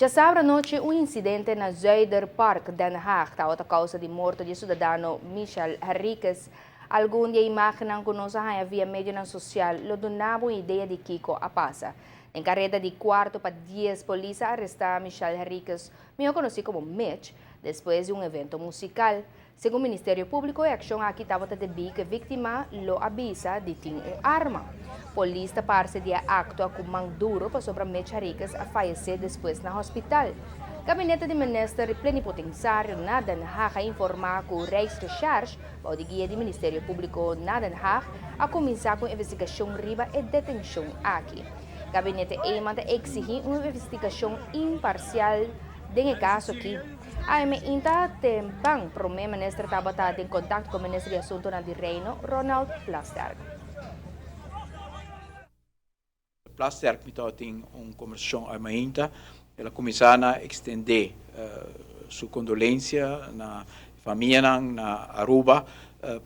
Djasabra anochi un insidente na Zuiderpark, Den Haag, tabata kousa di morto di e sudadano Michel Henriquez. Algun di e imágennan ku nos a haña via medionan sosial lo duna bo un idea di kiko a pasa. Den kareda di kuarto pa dies polis a arestá Michel Henriquez, mihó konosí komo Mitch, despues di un evento musikal. Segun Ministerio Públiko e akshon aki tabata debí ku e víktima lo a bisa di tin un arma. Polis ta parse di a aktua ku man duro pasobra Mitch Henriquez a fayesé despues na hospital. Gabinete di Minister Plenipotensario na Den Haag a informá ku Rijksrecherche, bou di guia di Ministerio Públiko na Den Haag, a kuminsá ku un investigashon riba e detenshon aki. Gabinete Eman ta eksigí un investigashon imparsial den e kaso aki. AM Inta Tempan, Prome Minister tabata den kontakto ku Minister di Asuntonan di Reino, Ronald Plasterk. Plasterk mi tabatin un kombersashon awe mainta. El a kuminsá na ekstendé su kondolensia na e famianan na Aruba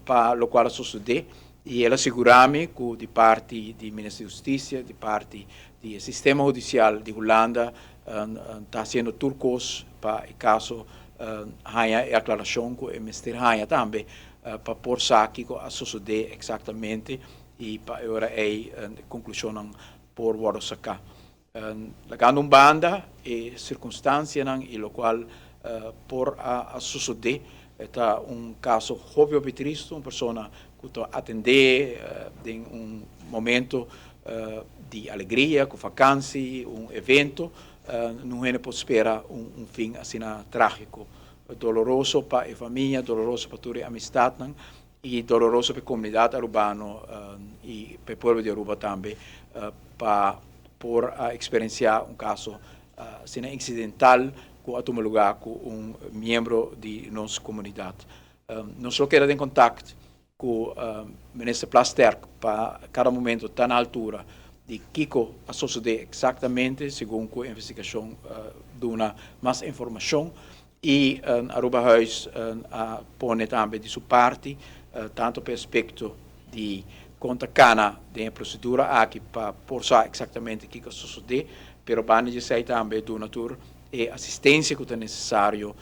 pa lokual a sosodé i el a sigurá mi ku di parti di Minister di Hustisia, di parti di e sistema hudisial di Hulanda ta hasiendo tur kos pa e kaso haña e aklarashon ku e mester haña tambe pa por sa kiko a sosodé eksaktamente i pa e ora ei konklushonnan por wòrdu saká. Lagando un banda e sirkunstansianan i lokual por a sosodé, e ta un kaso hopi hopi tristu, un persona ku ta atendé den un momento di alegria, ku vakansi, un evento, nun hende por spera un fin asina trágiko. Doloroso pa e famia, doloroso pa tur e amistatnan i doloroso pa e komunidat arubano i pa e pueblo di Aruba tambe pa por a eksperensiá un kaso asina insidental ku a tuma lugá ku un miembro di nos komunidat. Nos lo keda den kontakt ku Minister Plasterk pa kada momento ta na altura di kiko a sosodé eksaktamente segun ku e investigashon duna mas informashon i Arubahuis a pone tambe di su parti tanto pa e aspekto di kon ta kana den e prosedura aki pa por sa eksaktamente kiko a sosodé pero banda di esei tambe duna tur e asistensia ku ta nesesario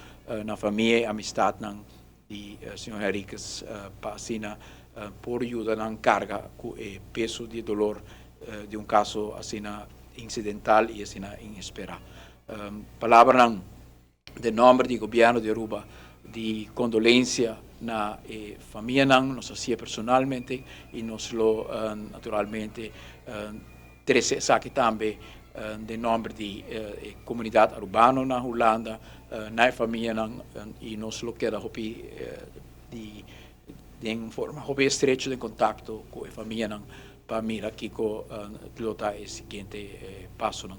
na famia i amistatnan di señor Henriquez pa asina por yuda nan carga cu e peso di e dolor di un caso asina incidental y asina inespera. Palabranan den nomber di Gobierno di Aruba di condolencia na e famianan, nos haci'e personalmente y nos lo naturalmente trece esaki tambe den nomber di e comunidad Arubano na Hulanda, na e famianan y nos lo keda hopi di den forma hopi estrecho den contacto cu e famianan pa mira kico lo ta e siguiente pasonan.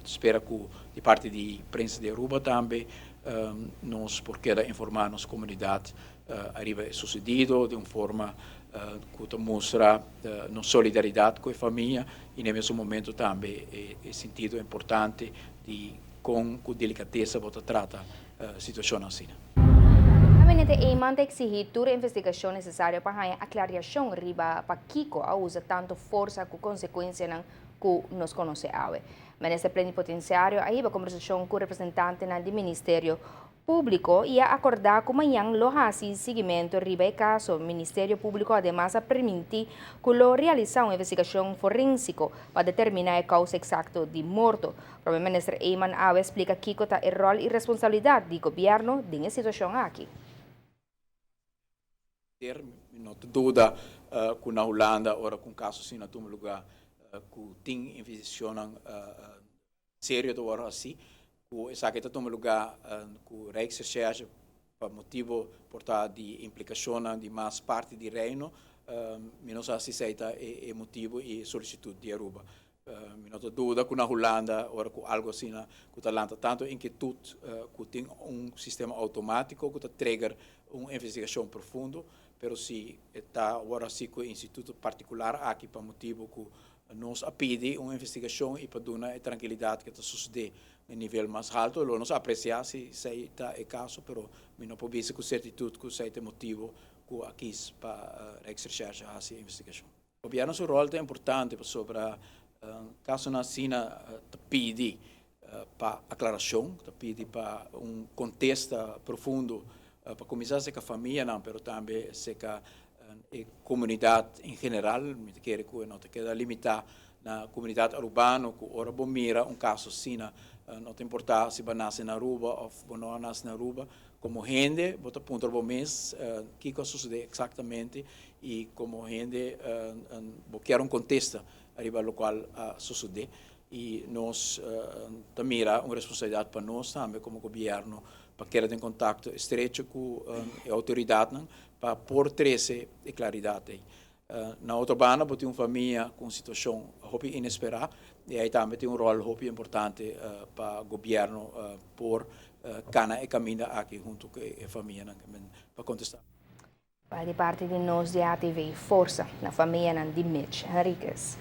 Spera cu di parti di prensa di Aruba tambe nos por keda informa nos comunidad ariba e sucedido den un forma cu ta mustra nos solidaridad cu e famia y na e mesun momento tambe e sentido importante di con cu delicateza bo ta trata situacionnan asina. Gabinete Eman ta exigi tur investigacion necesario pa haña aclariacion riba pakico a usa tanto forsa cu consecuencianan cu nos conoce awe. Minister Plenipotenciario a hiba conversacion cu representantenan di Ministerio Públiko i a akordá ku mañan lo hasi siguimentu riba e kaso. Ministerio Públiko ademas a primintí ku lo realisá un investigashon forénsiko pa determiná e kousa eksakto di morto. Prome Minister Eman awe a splika kiko ta e ròl i responsabilidat di gobièrnu den e situashon aki. Mi no ta duda ku na Hulanda ora ku un kaso asina tuma lugá ku tin investigashonnan serio ta wòrdu hasi, ku esaki ta tuma lugá ku Rijksrecherche pa motibu por ta di implikashonnan di mas parti di Reino. Mi no sa si esei ta e motibu i e solisitut di Aruba. Mi no ta duda ku na Hulanda ora ku algu asina ku ta lanta tantu inkietut ku tin un sistema outomátiko ku ta trigger un investigashon profundo, pero si e ta wòrdu hasi ku e instituto partikular aki pa motibu ku nos a pidi un investigashon i pa duna e trankilidat ke ta sosodé na e nivel mas haltu, lo nos apresiá si esei ta e kaso, pero mi no por bisa ku sertitut ku esei ta e motibu ku a kis pa Rijksrecherche hasi e investigashon. Gobierno su rol ta importante pasobra casonan asina ta pidi pa aclaracion, ta pidi pa un contesta profundo pa cuminsa serca famianan, pero tambe serca e comunidad en general. Mi ta kere cu no ta keda limita na comunidad Arubano, cu ora bo mira un caso asina, no ta importa si bo a nace na Aruba of bo no a nace na Aruba, como hende bo ta puntra bo mes kico a sucede exactamente y como hende bo kier un contesta ariba locual a sucede. Y nos ta mira un responsabilidad pa nos tambe como gobierno pa keda den contacto estrecho cu e autoridadnan pa por trece e claridad ey. Na otro banda bo tin un famia cu un situacion hopi inespera y ey tambe tin un rol hopi importante pa gobierno por cana e caminda aki hunto cu e famianan pa contesta. Pa di parti di nos di ATV, forsa na famianan di Mitch Henriquez.